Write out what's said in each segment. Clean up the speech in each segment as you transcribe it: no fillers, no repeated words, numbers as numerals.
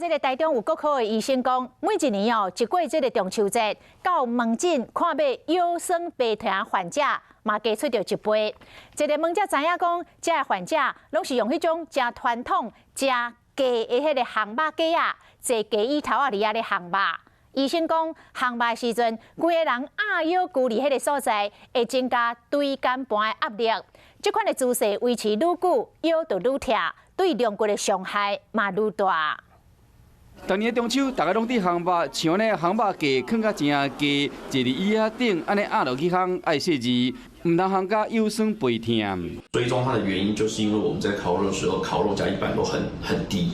這个台中有骨科的醫生講，每一年哦，一過這个中秋節，到門診看欲腰酸背疼患者嘛加出著一倍。一个問者知影講，這个患者攏是用彼種誠傳統、誠低的彼个烘肉架仔，坐雞椅頭仔佇遐咧烘肉。醫生講，烘肉的時陣，規个人壓腰龜佇彼个所在，會增加椎間盤的壓力。這款的姿勢維持愈久，腰就愈疼，對龍骨的傷害嘛愈大。逐年中秋，大家攏佇烘肉，像按呢烘肉架囥甲誠低，坐佇椅仔頂，按呢壓落去烘，愛細緻，毋通烘甲腰酸背疼。追蹤它的原因，就是因為我們在烤肉的時候，烤肉架一般都很低，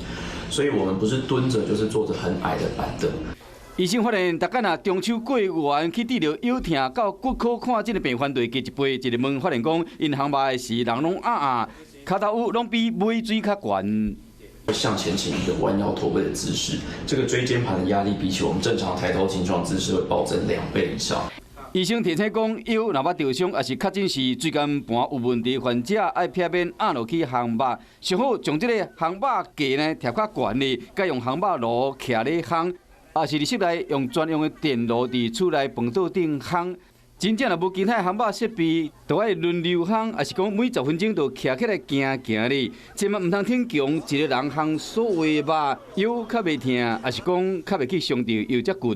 所以我們不是蹲着，就是坐着很矮的板凳。醫生發現，逐工若中秋過完去治療腰疼，到骨科看診的病患就會加一倍。一个問發現講，𪜶烘肉的時，人攏壓壓，跤頭趺攏比尾椎較懸。向前傾一個彎腰駝背的姿勢，這個椎間盤的壓力比起我們正常抬頭挺胸姿勢會暴增2倍以上。醫生提醒講，腰若捌著傷，抑是確診是椎間盤有問題患者，愛避免壓落去烘肉。上好將這个烘肉架呢疊較懸的，改用烘肉爐徛咧烘，抑是佇室內用專用的電爐佇厝內飯桌頂烘。真正若無其他烘肉設備，就愛輪流烘，抑是講每10分鐘就徛起來行行咧。千萬毋通逞強，一个人烘所有的肉，腰較袂疼，抑是講較袂去傷著腰脊骨。